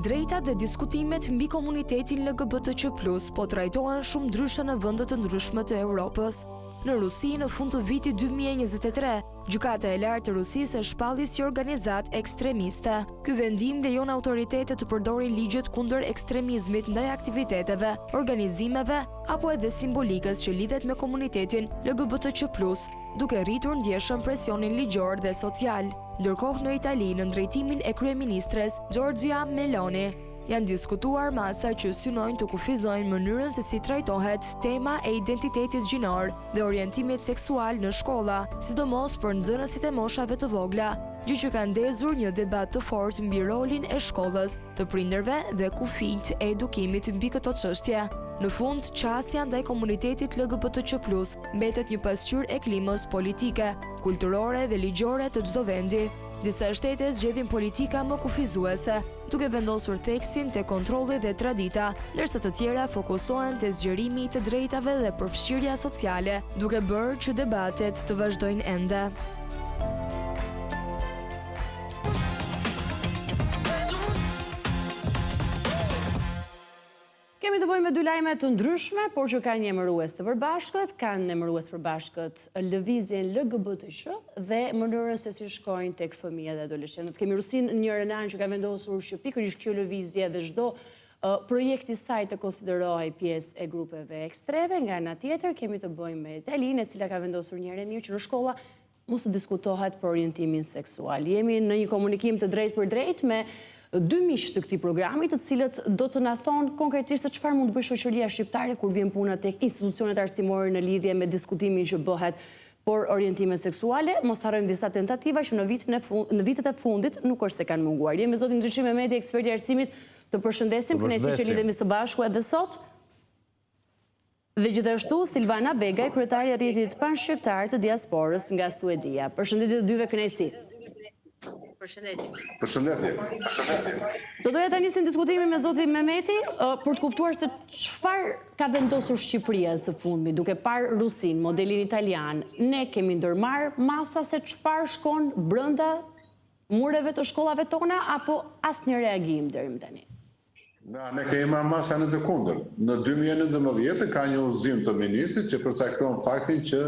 drejtat dhe diskutimet mbi komunitetin LGBTQ plus po trajtohen shumë ndryshe në vende të ndryshme të Europës. Në Rusi, në fund të vitit 2023, Gjykata e Lartë e Rusisë e shpalli si organizatë ekstremiste. Ky vendim lejon autoritetet të përdorin ligjet kundër ekstremizmit ndaj aktiviteteve, organizimeve apo edhe simbolikës që lidhet me komunitetin LGBTQ plus, duke rritur ndjeshëm presionin ligjor dhe social. Ndërkohë në Itali, nën drejtimin e kryeministres Giorgia Meloni, janë diskutuar masa që synojnë të kufizojnë mënyrën se si trajtohet tema e identitetit gjinor dhe orientimit seksual në shkolla, sidomos për nxënësit e moshave të vogla, gjë që ka ndezur një debat të fortë mbi rolin e shkollës, të prindërve dhe kufijtë e edukimit mbi këto çështje. Në fund, qasja ndaj komunitetit LGBTQ+ mbetet një pasqyrë e klimës politike, kulturore dhe ligjore të çdo vendi. Disa shtete zgjedhin politika më kufizuese, duke vendosur theksin te kontrolli dhe tradita, ndërsa të tjera fokusohen te zgjerimi i të drejtave dhe përfshirja sociale, duke bërë që debatet të vazhdojnë ende. Kemi të bëjmë me dy lajme të ndryshme, por që kanë një emërues të përbashkët, kanë emërues të përbashkët lëvizjen LGBTQ dhe mënyrën se si shkojnë tek fëmijët dhe adoleshentët. Kemi Rusinë në njërën anë që ka vendosur që pikërisht kjo lëvizje dhe çdo projekt i saj të konsiderohej pjesë e grupeve ekstreme, nga ana tjetër kemi të bëjmë me Italinë, e cila ka vendosur një herë e mirë që në shkolla mos të diskutohet për orientimin seksual. Jemi në një komunikim të drejtpërdrejtë me dy miq të këtij programi, të cilët do të na thonë konkretisht se çfarë mund të bëjë shoqëria shqiptare kur vjen puna tek institucionet arsimore në lidhje me diskutimin që bëhet për orientime seksuale. Mos harrojmë disa tentativa që në vitin e në vitet e fundit nuk është se kanë munguar. Jemi me zotin Ndriçim Mehmeti, ekspert i arsimit. Të përshëndesim, kënaqësi që lidhemi së bashku edhe sot. Dhe gjithashtu Silvana Begaj, kryetare e Rrjetit Pan-Shqiptar të Diasporës nga Suedia. Përshëndetje të dyve, kënaqësi. Përshëndetje. Përshëndetje. Përshëndetje. Do doja ta nisnim diskutimin me zotin Mehmeti për të kuptuar se çfarë ka vendosur Shqipëria së fundmi, duke parë Rusinë, modelin italian. Ne kemi ndërmarrë masa se çfarë shkon brenda mureve të shkollave tona apo asnjë reagim deri më tani? Na, ne kemi marrë masa në të kundërt. Në 2019 ka një udhëzim të ministrit që përcakton faktin që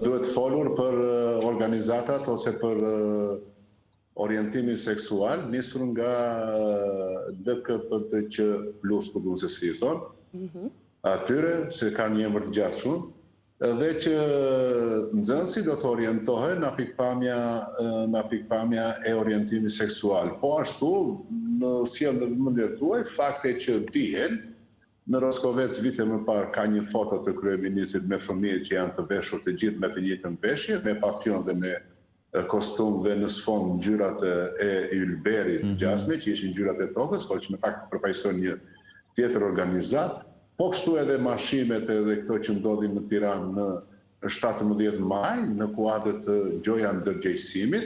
duhet folur për organizatat ose për orientimin seksual, nisur nga LKPTQ plus, ku di unë se si i thonë, mhm. atyre, se kanë një emër të gjatë shumë, Dhe që nxënësit do të orientohen nga pikëpamja nga pikëpamja e orientimit seksual. Po ashtu, në sjell në vëmendje tuaj fakte që dihen, në Roskovec vite më parë ka një foto të kryeministrit me fëmijët që janë të veshur të gjithë me të njëjtën veshje, me papion dhe me kostum dhe në sfond ngjyrat e ylberit mm -hmm. gjasme, që ishin ngjyrat e tokës, por që në fakt përfaqësojnë një tjetër organizatë. Po kështu edhe marshimet edhe këto që ndodhin në Tiranë në 17 maj, në kuadër të gjoja ndërgjegjësimit,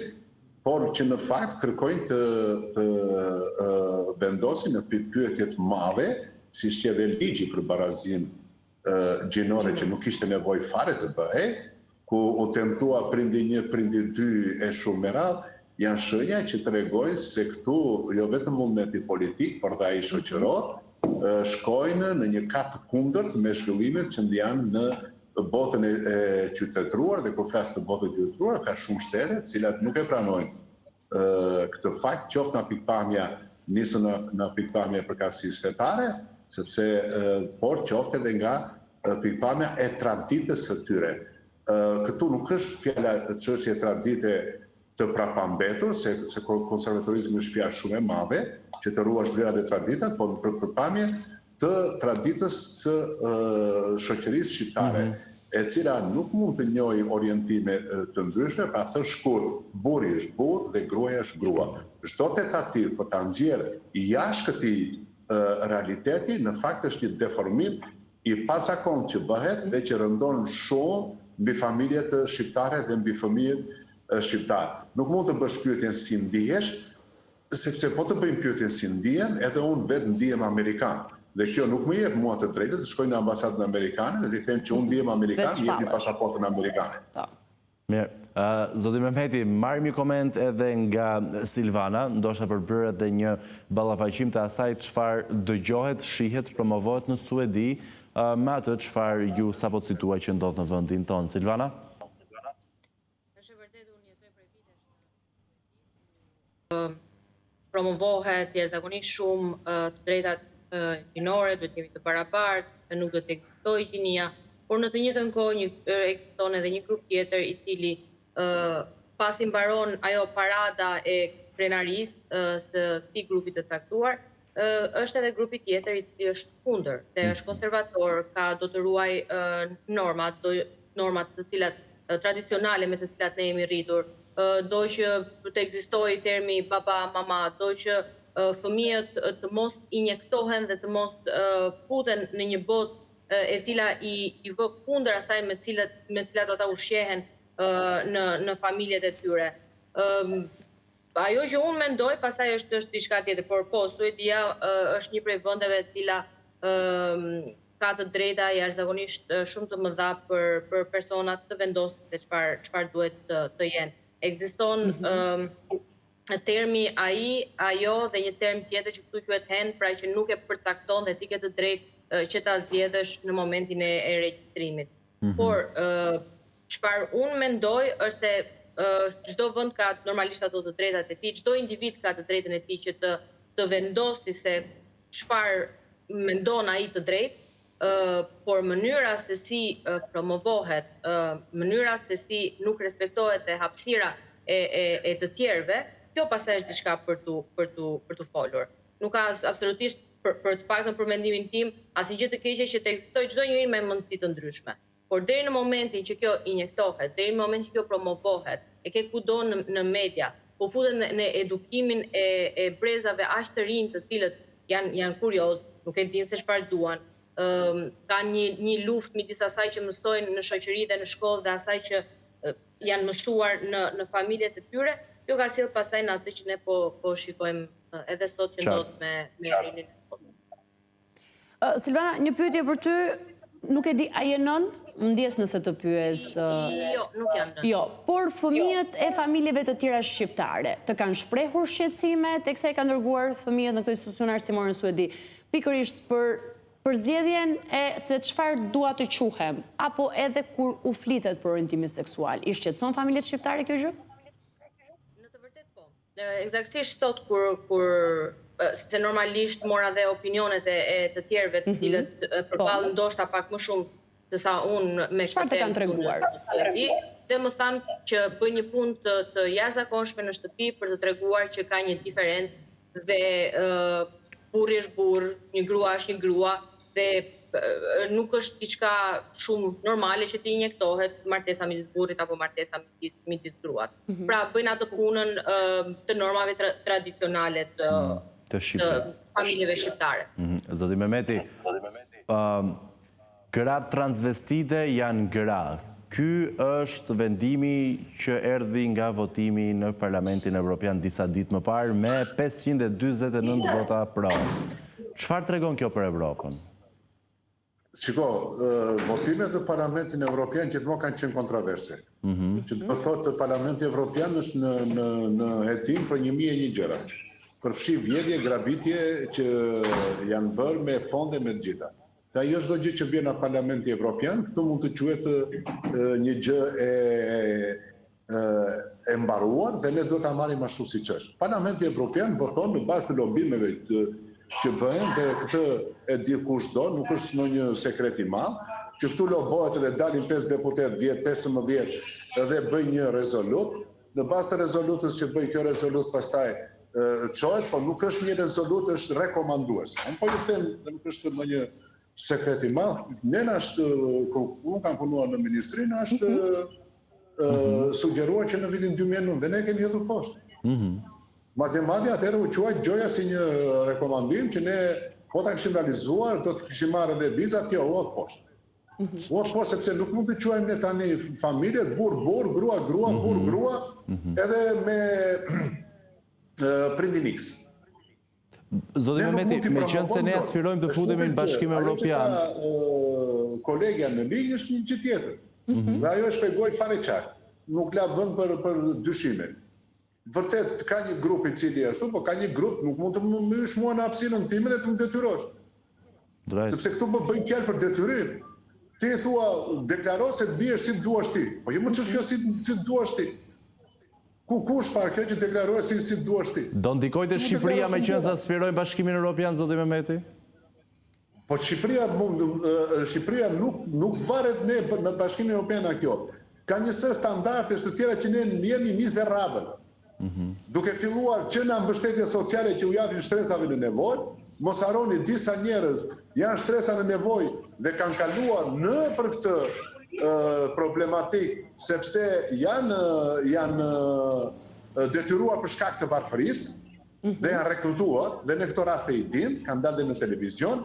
por që në fakt kërkojnë të, të vendosin në pikëpyetje të madhe, siç qe dhe ligji për barazinë gjinore që nuk kishte nevojë fare të bëhej, ku u tentua prindi një, prindi dy e shumë me radhë, janë shenja që tregojnë se këtu jo vetëm vullneti politik, por dhe ai shoqëror, shkojnë në një kah të kundërt me zhvillimet që janë në botën e qytetëruar dhe kur flas të botën e qytetëruar ka shumë shtete të cilat nuk e pranojnë këtë fakt, qoftë nga pikëpamja nisur nga nga pikëpamja e përkatësisë fetare, sepse por qoftë edhe nga pikëpamja e traditës së tyre. Këtu nuk është fjala çështje tradite të prapambetur, se se konservatorizmi është fjalë shumë e madhe, që të ruash vlerat e traditat, por për pikëpamje të traditës së shoqërisë shqiptare, mm -hmm. e cila nuk mund të njohë orientime të ndryshme, pra thënë shkurt, burri është burrë dhe gruaja është grua. Çdo tentativë për ta nxjerrë jashtë këtij realiteti, në fakt është një deformim i pazakontë që bëhet dhe që rëndon shumë mbi familjet shqiptare dhe mbi fëmijët shqiptarë. Nuk mund të bësh pyetjen si ndihesh, sepse po të bëjmë pyetjen si ndihem, edhe unë vetë ndihem amerikan. Dhe kjo nuk më jep mua të drejtë të shkoj në ambasadën amerikane dhe t'i them që unë ndihem amerikan, më jepni pasaportën amerikane. Po. Mirë. Zoti Mehmeti, marrim një koment edhe nga Silvana, ndoshta për të bërë edhe një ballafaqim të asaj çfarë dëgjohet, shihet, promovohet në Suedi, me atë çfarë ju sapo cituat që ndodh në vendin tonë. Silvana? Është e vërtetë, unë jetoj prej vitesh në Suedi, promovohet jashtëzakonisht shumë të drejtat gjinore, duhet të jemi të barabartë, nuk duhet të ekzistojë gjinia, por në të njëjtën kohë një ekziston edhe një grup tjetër i cili pasi mbaron ajo parada e krenarisë së këtij grupi të caktuar, është edhe grupi tjetër i cili është kundër dhe është konservator, ka do të ruajë normat, do normat të cilat tradicionale me të cilat ne jemi rritur, do që të ekzistojë termi baba, mama, do që fëmijët të mos injektohen dhe të mos futen në një botë e cila i i vë kundër asaj me cilat me cilat ata ushqehen në në familjet e tyre. Ajo që unë mendoj, pastaj është është diçka tjetër, por po, Suedia është një prej vendeve e cila ka të drejta jashtëzakonisht shumë të mëdha për për personat të vendosin se çfarë çfarë duhet të, të jenë. Ekziston mm -hmm. termi ai, ajo dhe një term tjetër që këtu quhet hen, pra që nuk e përcakton dhe ti ke të drejtë që ta zgjedhësh në momentin e, e regjistrimit. Mm -hmm. Por çfarë unë mendoj është se çdo vend ka normalisht ato të drejtat e tij, çdo individ ka të drejtën e tij që të të vendosi se çfarë mendon ai të drejtë, por mënyra se si promovohet, mënyra se si nuk respektohet dhe hapësira e e e të tjerëve, kjo pastaj është diçka për t'u për t'u për t'u folur. Nuk ka absolutisht për për të paktën për mendimin tim, asnjë gjë të keqe që të ekzistojë çdo njeri me mendësi të ndryshme. Por deri në momentin që kjo injektohet, deri në momentin që kjo promovohet, e ke kudo në në media, po futet në në edukimin e e brezave aq të rinj të cilët janë janë kuriozë, nuk e dinë se çfarë duan, ë kanë një një luftë midis asaj që mësojnë në shoqëri dhe në shkollë dhe asaj që janë mësuar në në familjet e tyre, kjo ka sjellë pastaj në atë që ne po po shikojmë edhe sot që ndodh me me rininë e sotme. Silvana, një pyetje për ty, nuk e di, a je nënë? Ndjesë nëse të pyes. Jo, nuk jam nënë. Jo, por fëmijët e familjeve të tjera shqiptare, të kanë shprehur shqetësime teksa i kanë dërguar fëmijët në këtë institucion arsimor në Suedi, pikërisht për përzgjedhjen e se çfarë dua të quhem, apo edhe kur u flitet për orientimin seksual, i shqetëson familjet shqiptare kjo gjë? Në të vërtetë po. Ekzaktësisht sot kur kur sepse normalisht mora dhe opinionet e, e të tjerëve të mhm. cilët mm -hmm. përballen po. ndoshta pak më shumë se sa unë me këtë temë. Çfarë të kanë treguar? Dhe më thanë që bëj një punë të, të jashtëzakonshme në shtëpi për të treguar që ka një diferencë dhe uh, burri është burrë, një grua është një grua dhe nuk është diçka shumë normale që të injektohet martesa midis burrit apo martesa midis midis gruas. Mm -hmm. Pra bëjnë atë punën të normave tra tradicionale të mm, të, të familjeve shqiptare. Mm -hmm. Zoti Mehmeti, ëm gratë transvestite janë gra. Ky është vendimi që erdhi nga votimi në Parlamentin Evropian disa ditë më parë me 549 vota pro. Çfarë tregon kjo për Evropën? Shiko, votimet në Parlamentin Evropian gjithmonë kanë qenë kontroverse. Mm -hmm. Që do thotë Parlamenti Evropian është në në në hetim për 1001 gjëra. Përfshi vjedhje, grabitje që janë bërë me fonde me të gjitha. Dhe jo çdo gjë që vjen nga Parlamenti Evropian, këtu mund të quhet një gjë e e mbaruar dhe ne duhet ta marrim ashtu siç është. Parlamenti Evropian voton në bazë të lobimeve të, që bëhen dhe këtë e di kushdo, nuk është ndonjë sekret i madh, që këtu lobohet edhe dalin 5 deputetë, 10, 15 dhe bëjnë një rezolutë. Në bazë të rezolutës që bëjnë kjo rezolutë pastaj çohet, po nuk është një rezolutë, është rekomanduese. Unë po ju them, dhe nuk është ndonjë sekret i madh, ne na është, kur unë kam punuar në ministri, na është mm -hmm. Mhm. sugjeruar që në vitin 2009 dhe ne e kemi hedhur poshtë. Mm -hmm. Madje madje atëherë u quajt gjoja si një rekomandim që ne po ta kishim realizuar, do të kishim marrë edhe vizat, jo, u hodh poshtë. Mm -hmm. U hodh poshtë sepse nuk mund të quajmë ne tani familjet burrë burrë, grua grua, mm -hmm. burrë grua, mm -hmm. edhe me prindin X. Zoti Mehmeti, meqenëse ne aspirojmë të futemi në Bashkim Evropian. Kolegja në linjë është një gjë tjetër. Mhm. Dhe ajo e shpjegoi fare qartë. nuk la vend për për dyshime. Vërtet ka një grup i cili ashtu, po ka një grup nuk mund të më hysh mua në hapësirën time dhe të më detyrosh. Drejt. Sepse këtu po bëjmë fjalë për detyrim. Ti i thua, deklaro se ndihesh si të duash ti. Po jo më ç'është kjo si si të duash ti. Ku ku është parë kjo që deklarohesh si si të duash ti? Do ndikojë te Shqipëria meqenëse aspirojmë Bashkimin Europian zoti Mehmeti? Po Shqipëria mund Shqipëria nuk nuk varet ne në Bashkimin Europian nga kjo. Ka një sërë standardesh të tjera që ne jemi mizerabël. Mm -hmm. Duke filluar që nga mbështetja sociale që u japin shtresave në nevojë, mos harroni disa njerëz janë shtresa në nevojë dhe kanë kaluar nëpër këtë problematikë sepse janë janë detyruar për shkak të varfërisë, dhe janë rekrutuar dhe ne këto raste i dimë, kanë dalë dhe në televizion.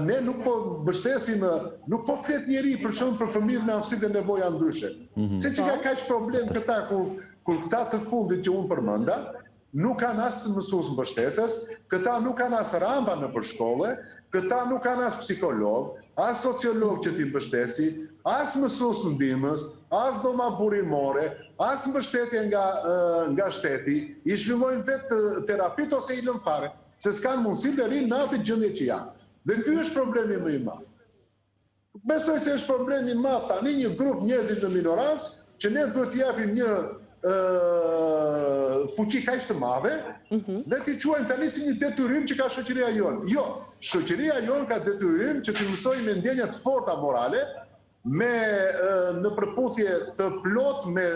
Ne nuk po mbështesim, nuk po flet njeri për shembull për fëmijët me aftësi dhe nevoja ndryshe. Mm -hmm. Se që ka kaq problem këta kur kur këta të fundit që unë përmenda, nuk kanë as mësues mbështetës, këta nuk kanë as rampa nëpër shkolle, këta nuk kanë as psikolog, as sociolog që t'i mbështesi, as mësues ndihmës, as dhoma burimore, as mbështetje nga nga shteti, i zhvillojnë vetë terapitë ose i lënë fare, se s'kanë mundësi dhe rrinë në atë gjendje që janë. Dhe ky është problemi më i madh. Nuk besoj se është problem i madh tani një grup njerëzish në minorancë që ne duhet t'i japim një fuqi kaq të madhe mhm. dhe t'i quajmë tani si një detyrim që ka shoqëria jonë. Jo, shoqëria jonë ka detyrim që t'i mësojë me ndjenja të forta morale, me në përputhje të plotë me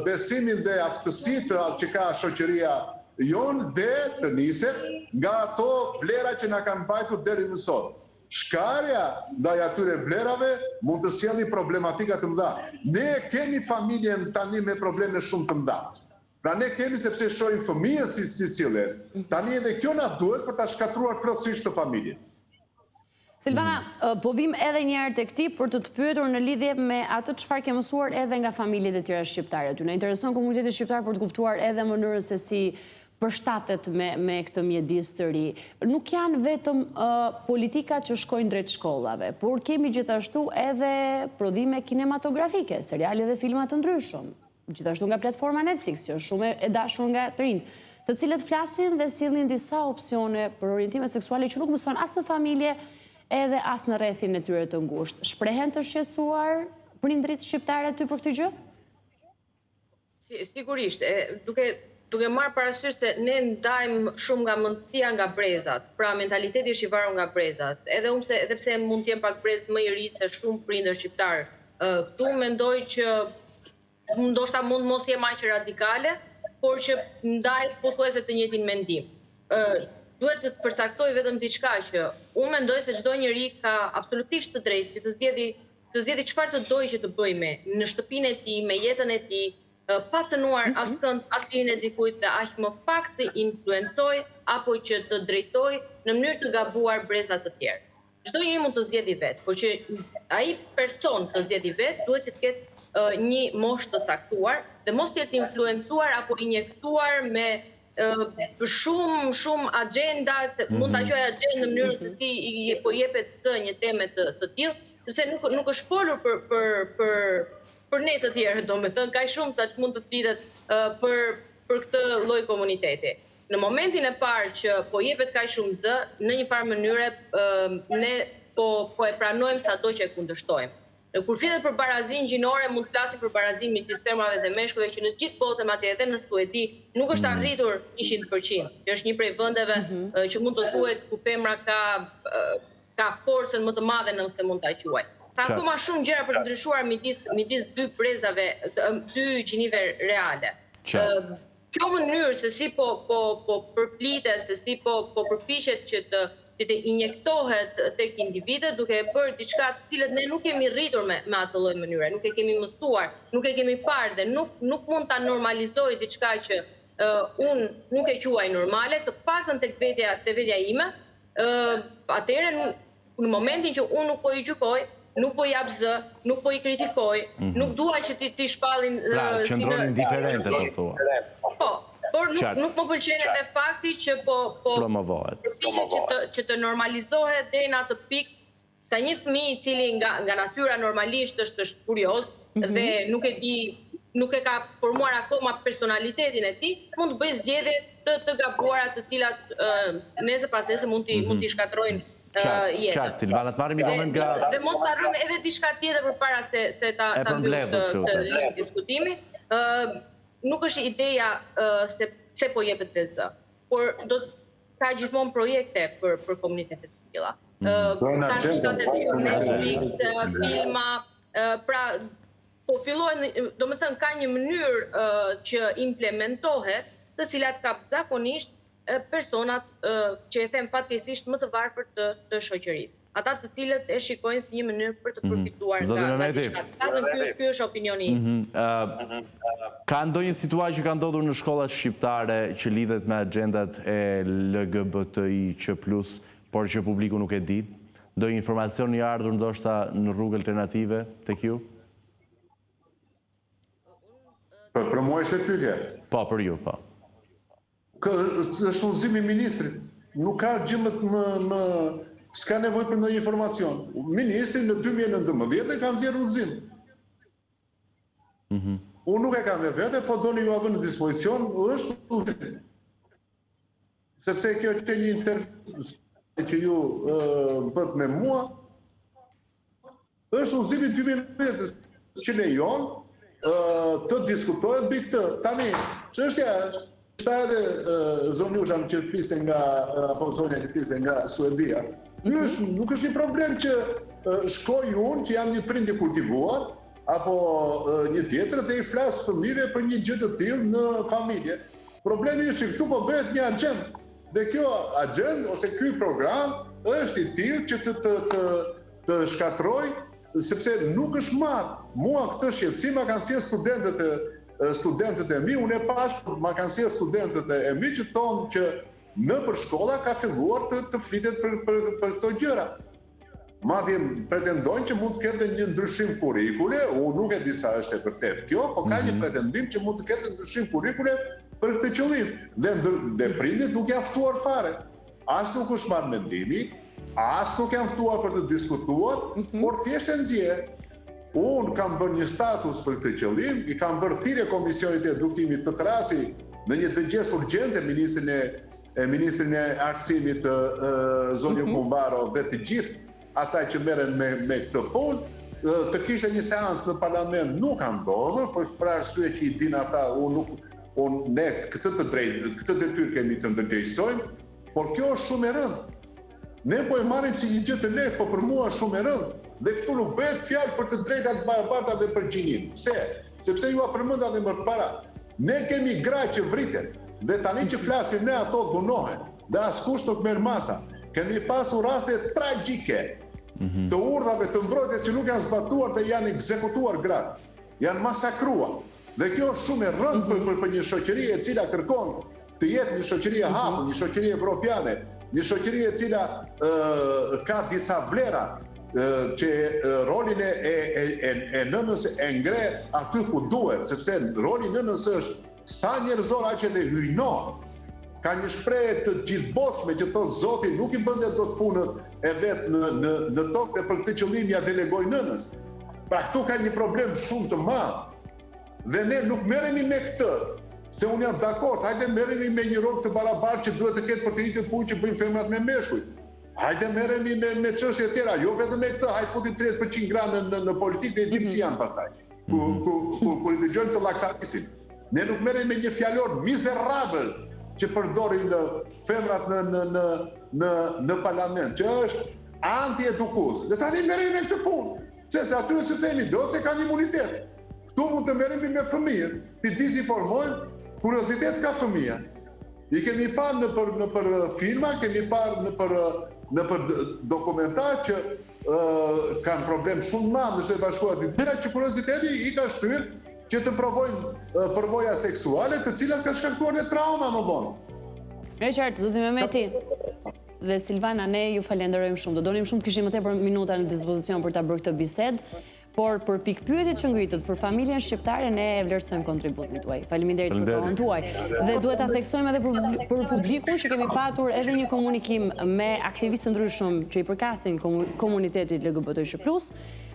besimin dhe aftësitë që ka shoqëria jonë dhe të niset nga ato vlera që na kanë mbajtur deri më sot. Shkarja ndaj atyre vlerave mund të sjelli problematika të mëdha. Ne e kemi familjen tani me probleme shumë të mëdha. Pra ne kemi sepse shohim fëmijën si si sillet. Tani edhe kjo na duhet për ta shkatërruar plotësisht këtë familje. Silvana, po vijmë edhe një herë tek ti për të të pyetur në lidhje me atë çfarë ke mësuar edhe nga familjet e tjera shqiptare. Ty na intereson komuniteti shqiptar për të kuptuar edhe mënyrën se si përshtatet me me këtë mjedis të ri. Nuk janë vetëm politikat që shkojnë drejt shkollave, por kemi gjithashtu edhe prodhime kinematografike, seriale dhe filma të ndryshëm, gjithashtu nga platforma Netflix, që është shumë e dashur nga të rinjtë, të cilët flasin dhe sjellin disa opsione për orientime seksuale që nuk mësohen as në familje edhe as në rrethin e tyre të ngushtë. Shprehen të shqetësuar prindërit shqiptarë aty për këtë gjë? Sigurisht, e, duke duke marrë parasysh se ne ndajmë shumë nga mendësia nga brezat, pra mentaliteti është i varur nga brezat. Edhe unë pse edhe pse mund të jem pak brez më i ri se shumë prindër shqiptar, këtu mendoj që ndoshta mund mos jem aq radikale, por që ndaj pothuajse të njëjtin mendim. Ë duhet të përcaktoj vetëm diçka që unë mendoj se çdo njeri ka absolutisht të drejtë që të zgjedhë të zgjedhë çfarë të dojë që të bëjë me në shtëpinë e tij, me jetën e tij, pa cënuar mhm. askënd, as lirinë e dikujt dhe aq më pak të influencojë apo që të drejtojë në mënyrë të gabuar breza të tjerë. Çdo njeri mund të zgjedhë vetë, por që ai person të zgjedhë vetë duhet që të ketë një moshë të caktuar dhe mos të jetë influencuar apo injektuar me shumë shumë agjenda, se mm -hmm. mund ta mhm. quaj agjendë në mënyrën se si i po jepet të një teme të të tillë, sepse nuk nuk është folur për për për për ne të tjerë, domethënë kaq shumë sa që mund të flitet uh, për për këtë lloj komuniteti. Në momentin e parë që po jepet kaq shumë zë, në një farë mënyre uh, ne po po e pranojmë sado që e kundërshtojmë. Kur flitet për barazinë gjinore, mund të flasim për barazinë midis femrave dhe meshkujve që në të gjithë botën, madje edhe në Suedi, nuk është mm. arritur 100%, që është një prej vendeve mm -hmm. që mund të thuhet ku femra ka ka forcën më të madhe nëse mund ta quaj. Ka akoma shumë gjëra për të ndryshuar midis midis dy brezave, dy gjinive reale. Kjo mënyrë se si po po po përflitet, se si po po përpiqet që të që të injektohet tek individët duke e bërë diçka të cilët ne nuk jemi rritur me me atë lloj mënyre, nuk e kemi mësuar, nuk e kemi parë dhe nuk nuk mund ta normalizoj diçka që uh, unë nuk e quaj normale, të paktën tek vetja te vetja ime, uh, atëherë në momentin që unë nuk po i gjykoj, nuk po i jap zë, nuk po i kritikoj, mm -hmm. nuk dua që ti t'i shpallin pra, uh, si në indiferente po thua. Po, por nuk nuk më pëlqen edhe fakti që po po promovohet. Përpiqet që të që të normalizohet deri në atë pikë sa një fëmijë i cili nga nga natyra normalisht është është kurioz, mhm. dhe nuk e di nuk e ka formuar akoma personalitetin e tij, mund të bëjë zgjedhje të, të gabuara të cilat nesër pasnesër mund t'i mund t'i mhm. shkatërrojnë jetën. Qartë, Silvana, të marrim një koment nga dhe mos të harrojmë edhe diçka tjetër përpara se se ta ta mbyll këtë linjë diskutimi. Ë nuk është ideja se pse po jepet dhe zë, por do ka gjithmonë projekte për për komunitete të tilla. Ë mhm. ka shtatë Netflix, filma, pra po fillojnë, domethënë ka një mënyrë që implementohet, të cilat kap zakonisht personat që e them fatkeqësisht më të varfër të, të shoqërisë. Ata të cilët e shikojnë si një mënyrë për të mhm. përfituar nga, nga diçka. Ky, ky është opinioni im. Mhm. Ka ndonjë situatë që ka ndodhur në shkollat shqiptare që lidhet me agjendat e LGBTIQ+, por që publiku nuk e di? Ndonjë informacion i ardhur ndoshta në rrugë alternative tek ju? Për, për mua ishte pyetja? Po, për ju, po. Kë, është udhëzim i ministrit. Nuk ka gjë më më më s'ka nevojë për ndonjë informacion. Ministri në 2019 e ka nxjerrë udhëzim. Mm -hmm. Unë nuk e kam me vete, po doni jua vë në dispozicion, është udhëzim. Sepse kjo që një intervistë që ju bëtë me mua, Është udhëzimi i 2019 që lejon të diskutohet mbi këtë. Tani, çështja është, tha edhe zonjusha që fliste nga apo zonja që fliste nga Suedia. Ky mhm. është nuk është një problem që shkoj unë që jam një prind i kultivuar apo një tjetër dhe i flas fëmijëve për një gjë të tillë në familje. Problemi është që këtu po bëhet një agjendë. Dhe kjo agjendë ose ky program është i tillë që të të të të shkatërrojë sepse nuk është marrë. Mua këtë shqetësim ma kanë sjellë studentët e studentët e mi, unë e pashë, ma kanë sjellë studentët e mi që thonë që nëpër shkolla ka filluar të, të flitet për, për, për këto gjëra. Madje pretendojnë që mund të ketë një ndryshim kurrikule, unë nuk e di sa është e vërtetë kjo, po ka një mhm. pretendim që mund të ketë ndryshim kurrikule për këtë qëllim. Dhe, ndër, dhe prindit nuk janë ftuar fare. As nuk është marrë mendimi, as nuk janë ftuar për të diskutuar, mm -hmm. por thjesht e nxjerr. Unë kam bërë një status për këtë qëllim, i kam bërë thirrje Komisionit të Edukimit të thërrasi në një dëgjesë urgjente ministrin e e ministrin e Arsimit të zonjën mm -hmm. Kumbaro dhe të gjithë ata që merren me me këtë punë, të kishte një seancë në parlament nuk ka ndodhur, për, për arsye që i din ata, unë nuk unë ne këtë të drejtë, këtë detyrë kemi të ndërgjegjësojmë, por kjo është shumë e rëndë. Ne po e marrim si një gjë të lehtë, po për mua është shumë e rëndë. Dhe këtu nuk bëhet fjalë për të drejtat të barabarta dhe për gjininë. Pse? Sepse jua përmenda dhe më para. Ne kemi gra që vriten dhe tani që flasim ne ato dhunohen dhe askush nuk merr masa. Kemi pasur raste tragjike mhm. të urdhrave të mbrojtjes që nuk janë zbatuar dhe janë ekzekutuar gratë. Janë masakruar. Dhe kjo është shumë e rëndë për, për, për një shoqëri e cila kërkon të jetë një shoqëri e mhm. hapur, një shoqëri evropiane, një shoqëri e cila ë ka disa vlera ë që rolin e e e, e nënës e ngre aty ku duhet, sepse roli i nënës është sa njerëzor aq edhe hyjnor. Ka një shprehje të gjithëbotshme që thotë Zoti nuk i bënte dot punët e vet në në në tokë dhe për këtë qëllim ia delegoi nënës. Pra këtu ka një problem shumë të madh. Dhe ne nuk merremi me këtë, se unë jam dakord, hajde merremi me një rrogë të barabartë që duhet të ketë për të njëjtën punë që bëjnë femrat me meshkujt. Hajde merremi me me çështje të tjera, jo vetëm me këtë, hajde futim 30% gra në në, në politikë dhe e dimë si janë pastaj. Ku ku ku kur i dëgjojmë të llaktarisin. Ne nuk merremi me një fjalor mizerabël që përdorin femrat në në në në në parlament, që është anti-edukues. Dhe tani merremi me këtë punë. Pse se atyre s'i themi dot se kanë imunitet. Këtu mund të merremi me fëmijët, t'i dezinformojmë, kuriozitet ka fëmija. I kemi parë nëpër nëpër filma, kemi parë nëpër nëpër dokumentar që kanë problem shumë të madh në Shtetet e Bashkuara të tjera që kurioziteti i ka shtyrë që të provojnë përvoja seksuale të cilat kanë shkaktuar dhe trauma më vonë. E qartë, zoti Mehmeti. Dhe Silvana, ne ju falenderojmë shumë. Do donim shumë të kishim më tepër minuta në dispozicion për ta bërë këtë bisedë, por për pikëpyetjet që ngritët për familjen shqiptare ne e vlerësojmë kontributin tuaj. Faleminderit për kohën tuaj. Dhe duhet ta theksojmë edhe për, për publikun që kemi patur edhe një komunikim me aktivistë të ndryshëm që i përkasin komunitetit LGBTQ+,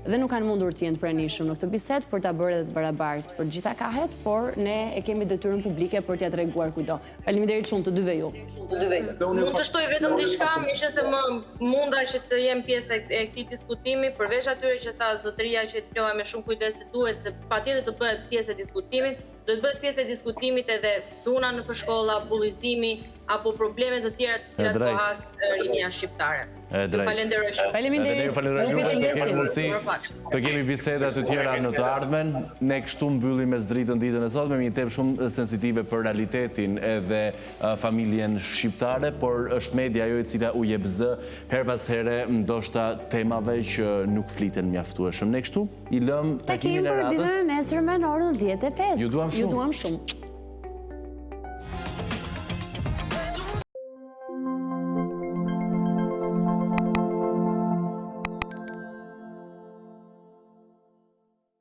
Dhe nuk kanë mundur të jenë të pranishëm në këtë bisedë për ta bërë edhe të barabartë për të gjitha kahet, por ne e kemi detyrën publike për t'ia treguar kujtdo. Faleminderit shumë të dyve ju. Mund të shtoj vetëm diçka, meqenëse më munda që të jem pjesë e këtij diskutimi, përveç atyre që tha zotëria që dëgjova me shumë kujdes se duhet se patjetër të bëhet pjesë e diskutimit, do të bëhet pjesë e diskutimit edhe dhuna nëpër shkolla, bullizimi apo probleme të tjera të cilat po has rinia shqiptare. Ju falenderoj shumë. Faleminderit. Edhe ne ju falenderojmë juve të kemi mundësi të kemi biseda të tjera në të ardhmen. Ne kështu mbyllim Mesdritën ditën e sotme me një temë shumë sensitive për realitetin edhe familjen shqiptare, por është media ajo e cila u jep zë herë pas here ndoshta temave që nuk fliten mjaftueshëm. Ne kështu i lëmë takimin e radhës. Takim për ditën e nesërme në orën 10:05. Ju duam shumë. Ju duam shumë.